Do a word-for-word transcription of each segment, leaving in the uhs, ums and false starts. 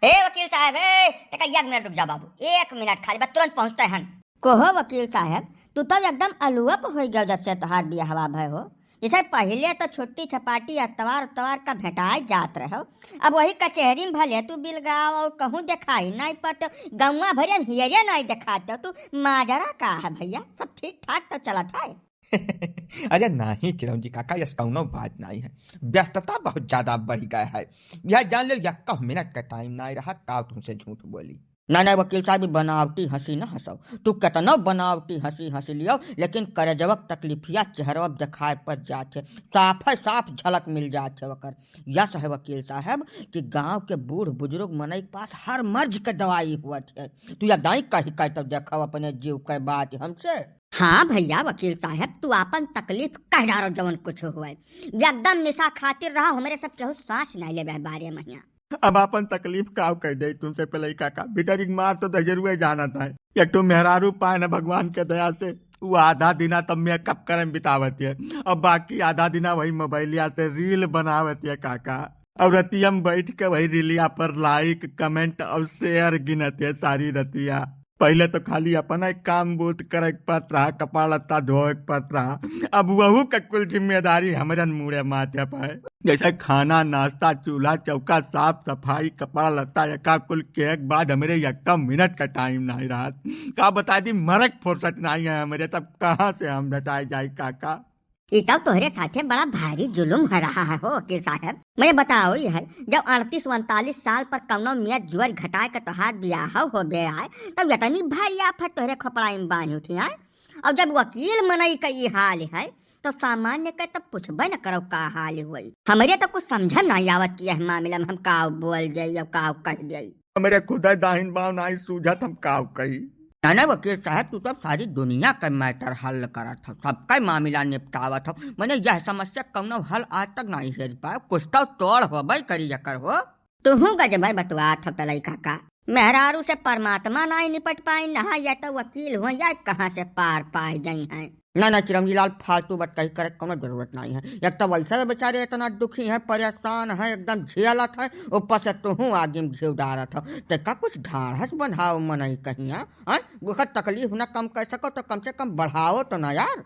ए वकील साहब, ए, तका एक मिनट रुक जा बाबू, एक मिनट खाली, बस तुरंत पहुँचते हैं। कहो वकील साहब, तू तो एकदम अलुअप होइ गयो जब से तोहार बियाहवा भय हो। जैसे पहिले तो छुट्टी छपाटी अतवार उतवार का भेंटाए जात रहो, अब वही कचहरी में भले तू बिलगाव और कहूँ देखाई नाहीं पड़ते, गौवा भरे में हियरे नाहीं देखाते, तू माजरा का है भइया? सब ठीक ठाक तो चलत है? अरे नाहीं चिरौंजी काका, यस कौनो बात नाहीं है, व्यस्तता बहुत ज्यादा बढ़ गया है। यह जान लो, यक्का मिनट का टाइम नाहीं रहा, काव तुमसे झूठ बोली। ना, ना, वकील साहब, ई बनावटी हँसी ना हँसो। तू केतनो बनावटी हँसी हँसी लियो, लेकिन करजवक तकलीफिया चेहरवा देखाए पर जात है। साफ है, साफ झलक मिल जात है ओकर। यस है वकील साहब कि गाँव के बूढ़ बुजुर्ग मनई के पास हर मर्ज के दवाई हुअत है। तू या दाई कही कह तो देखो अपने जीव के बात हमसे। हाँ भइया वकील साहब, तू आपन तकलीफ कह डारो जवन कुछ हुए। एकदम निशा खातिर रहा, हमरे सब केहू सांस नाहीं लेबे बारे महिया। अब आपन तकलीफ काव कह दे तुमसे पहले ही काका, भीतरी के मार तो दहिजरुए जानत है। एक ठो मेहरारू पाए न भगवान के दया से, वो आधा दिना तब मेकअप करे में बितावत है, अब बाकी आधा दिना वही मोबाइलिया से रील बनावत है काका। अब रतिया में बैठ के वही रीलिया पर लाइक, कमेंट और शेयर गिनत है सारी रतिया। पहिले तो खाली अपना ही काम बूत करे के पड़त रहा, कपड़ा लत्ता धोए के पड़त रहा, अब वहू के कुल जिम्मेदारी हमरन मूड़े माथे पे। जैसे खाना, नाश्ता, चूल्हा, चौका, साफ सफाई, कपड़ा लत्ता, यका कुल के एक बाद हमरे यक्का मिनट का टाइम नाहीं रहत। का बताई दी, मरे के फुर्सत नाहीं है हमरे, तब कहाँ से हम भेटाए जाई काका? ई तब तोहरे साथे बड़ा भारी जुलुम हो रहा है हो वकील साहब। मने बताओ ही है, जब अड़तीस उनतालीस साल पर कौनो मियाँ जुअर घटाए के तोहार बियाह हो बे आए, तब इतनी भारी आफत तोहरे खोपड़ाई में बांध उठी है। और जब वकील मनई का ई हाल है, तो सामान्य के तब पूछबे न करो का हाल हुई। हमरे तो कुछ समझ में नाहीं आवत कि यह मामला में हम का बोल जाई और का कह जाई। हमरे खुदे दाहिन बाव नाहीं सूझत, हम काव कही। ना, ना, वकील साहब, तू तो सारी दुनिया का मैटर हल करत हो, सबका मामला निपटावत हो। मने यह समस्या कौनो हल आज तक नाहीं हेर पाए, कुछ तो तोड़ होबे करी एकर हो। तुहूँ गजबे बतुआत हो पलई काका, मेहरारू से परमात्मा नाहीं निपट पाई, ना या तो वकील हो या कहाँ से पार पाए गई हैं। ना, ना, चिरौंजी लाल, फालतू बतकही करे के कौनो जरूरत नाहीं है। एक तो वैसे भी बेचारे इतना दुखी हैं, परेशान हैं, एकदम झेलत हैं, ऊपर से तुहूँ आगी में घी डारत हो। तेका कुछ ढाढ़स बंधाओ मनई कहीं, हाँ? हाँ? ओकर तकलीफ ना कम कर सको तो कम से कम बढ़ाओ तो ना यार।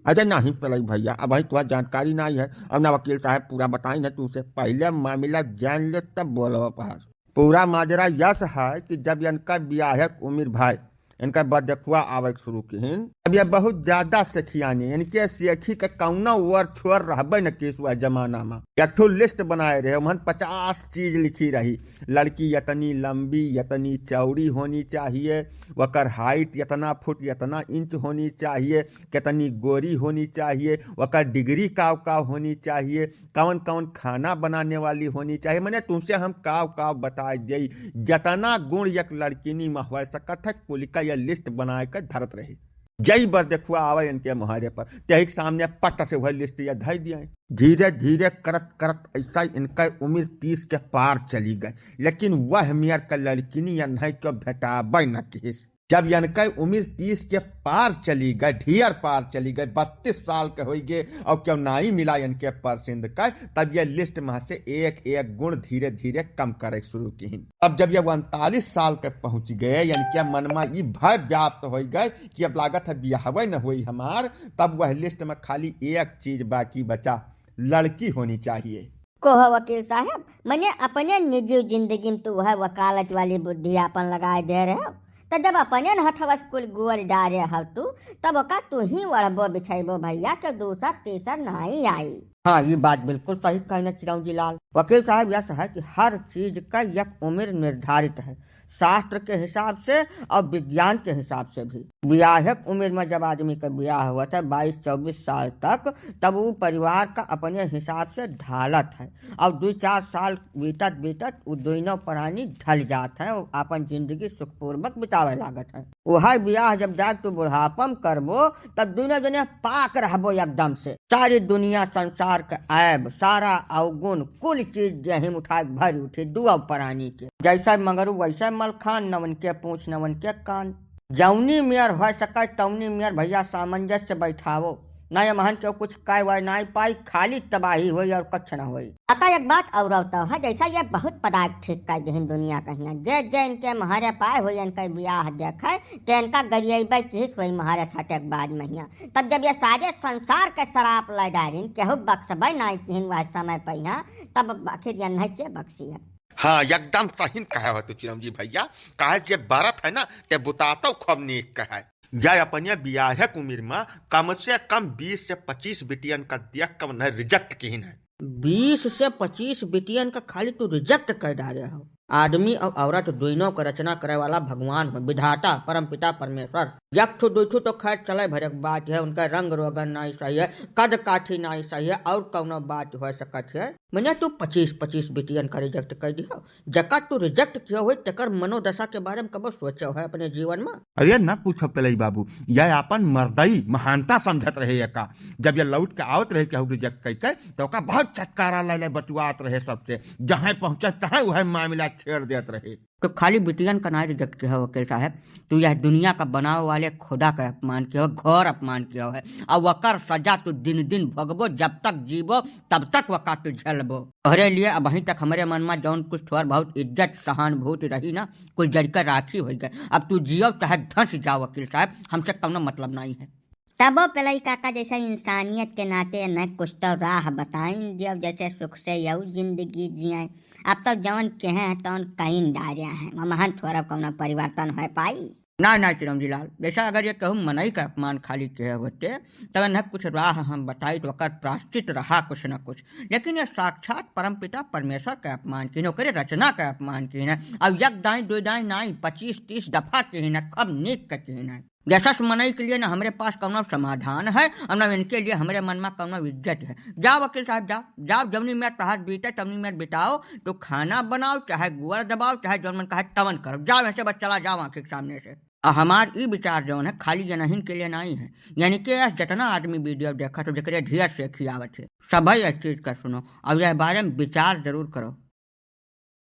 अरे नाहीं पलई भइया, अबहीं तोहार जानकारी नाहीं है, अब ना वकील साहब पूरा बताई ना तुमसे, पहिले मामला जान ले तब बोलो बहस। पूरा माजरा यस है कि जब इनका बियाहे के उमिर भय, इनका बरदेखुआ आवे के शुरू किहिन, तब ये बहुत ज्यादा सेखियानी, इनके सेखी के कौनो ओर छोर रहबे न किस वह जमाना में। एक ठो लिस्ट बनाए रहे, उमहन पचास चीज लिखी रही, लड़की इतनी लंबी, इतनी चौड़ी होनी चाहिए, वकर हाइट इतना फुट, इतना इंच होनी चाहिए, कितनी गोरी होनी चाहिए, वकर डिग्री काव काव होनी चाहिए, कौन कौन खाना बनाने वाली होनी चाहिए, मने तुमसे हम काव काव बताए देई। जतना गुण एक लड़किनी में हो सकत है, कुल का यह लिस्ट बनाए के धरत रही। जई बरदेखुआ आवे इनके मुहारे पर, तेही के सामने पट से वह लिस्ट यह धई दिया। धीरे धीरे करत करत ऐसा इनका उम्र तीस के पार चली गई, लेकिन वह मेर का लड़किनी या नहीं क्यों भेटाबे न किहिस। जब इनके उम्र तीस के पार चली गए, ढेर पार चली गए, बत्तीस साल के होई गए और क्यों नाई मिला इनके पसंद का, तब ये लिस्ट में से एक एक गुण धीरे धीरे कम करे शुरू किहिन। अब जब ये उनतालीस साल के पहुंच गए, इनके मन में ई भय व्याप्त होई गए कि अब लागत है बियाहवे न होई हमार, तब वह लिस्ट में खाली एक चीज बाकी बचा, लड़की होनी चाहिए। कहो वकील साहब, मने अपने निजी जिंदगी में तू वह वकालत वाली बुद्धि आपन लगाए दे रहे हो, तो जब अपने न हथवा से कुल गोड़ डारे हो तू, तब ओका तू ही ओढ़बो बिछाइबो भइया, के दूसर तीसर नाई आई। हाँ, ये बात बिल्कुल सही कहने चिरौंजी लाल। वकील साहब, यस है कि हर चीज का एक उम्र निर्धारित है, शास्त्र के हिसाब से और विज्ञान के हिसाब से भी। बियाहे के उम्र में जब आदमी का बियाह होत है, बाईस चौबीस साल तक, तब वो परिवार का अपने हिसाब से ढालत है। और दो चार साल बीतत बीतत वो दोनों प्राणी ढल जात है और अपन जिंदगी सुखपूर्वक बितावे लागत है। वह बियाह जब जाके तू बुढ़ापा में करबो, तब दोनों जने पाक रहबो एकदम से। सारी दुनिया, संसार के ऐब, सारा अवगुण, कुल चीज देही में उठा के भर उठी दुआ प्राणी के। जैसे मंगरू वैसे मलखान, नवन के पूछ नवन के कान। जौनी मेर हो सके तौनी मेर भइया सामंजस्य बैठावो। ना ये महन के कुछ काय वाय ना पाई, खाली तबाही होई और कुछ ना होई। अका एक बात और तो है, जैसा ये बहुत पदार्थ ठीक कर दिहिन दुनिया कहिया, जे जे इनके महरे पाए होई, इनके बियाह देखे, ते इनका गरियबे किहिस होई महरे सटे के बाद महिया। तब जब ये सारे संसार के शराप ले डारिन, केहू बख्शबे नाई किहिन वह समय पहिया, तब आखिर यन्हे के बख्शी है? हाँ, एकदम सही कहे हो तू चिरंजी भैया। काहे जे बरत है ना, ते बुतातो खूब नीक कहे। या अपने बियाहे के उम्र में कम से कम बीस से पच्चीस बिटियन का देख के उन्हें reject किहिन है। बीस से पच्चीस बिटियन का खाली तू reject कर डारे हो। आदमी और औरत दोनों का रचना करे वाला भगवान हो, विधाता, परमपिता परमेश्वर। एक ठो दो ठो तो खैर चले भरे के बात है, उनका रंग रोगन नाई सही है, कद काठी नाई सही है, और कौनो बात हो सकत है। मने तू पच्चीस पच्चीस बिटियन का reject कर दियो, जका तू reject कियो होई, तेकर मनोदशा के बारे में कबो सोचो है अपने जीवन में? अरे न पूछो पेलई बाबू, यह अपन मर्दई महानता समझत रहे एका। जब ये लौट के आवत रहे केहू reject कई के, तो ओका बहुत चटकारा ले ले बतुआत रहे सबसे। जहाँ पहुँचे तहाँ वह मामला छेड़ देत रहे। तो खाली बिटियन का नाई reject किया हो वकील साहब, तू यह दुनिया का बनावे वाले खुदा का अपमान किया हो, घोर अपमान किया हो है। और वकर सजा तू दिन दिन भोगबो, जब तक जीबो तब तक वका तू झेलबो। तोहरे लिए अबहीं तक हमरे मन में जौन कुछ थोड़ बहुत इज्जत सहानुभूति रही ना, कुल जड़ के राखी हो गए। अब तू जियो चाहे धंस जाओ वकील साहब, हमसे कौनो मतलब नहीं है। तबो पेलई काका जैसा इंसानियत के नाते न कुछ तो राह बताइन दियो, जैसे सुख से यऊ जिंदगी जिए। अब तो जौन कहे हैं तौन कइन डारे हैं, महन थोड़ा कौनो परिवर्तन हो पाई। ना, ना, चिरंजी लाल, जैसा अगर ये कहूँ मनई का अपमान खाली किए होते, तब न कुछ राह हम बताई तो ओकर प्राश्चित रहा कुछ न कुछ। लेकिन ये साक्षात परमपिता परमेश्वर का अपमान किहिन, ओकरे रचना का अपमान किहिन। अब एक दाई, दो दाई नाई, पच्चीस तीस दफा किहिन, खूब नीक का किहिन। जैसा मनई के लिए न हमरे पास कौनो समाधान है, और न इनके लिए हमरे मन में कौनो इज्जत है। जाओ वकील साहब, जाओ, जाओ, जवनी में तहार बीते, तवनी में बिताओ। तो खाना बनाओ, चाहे गुअर दबाओ, चाहे जौन मन कहे तवन करो। जाओ यहाँ से, बस चला जाओ आँखी के सामने से। आ हमार ई विचार जौन है, खाली जनहिन के लिए नहीं है, यानी कि यह जितना आदमी video देखत हो, जेकरे ढेर से खियावत है, सभई इस चीज का सुनो और यह बारे में विचार जरूर करो।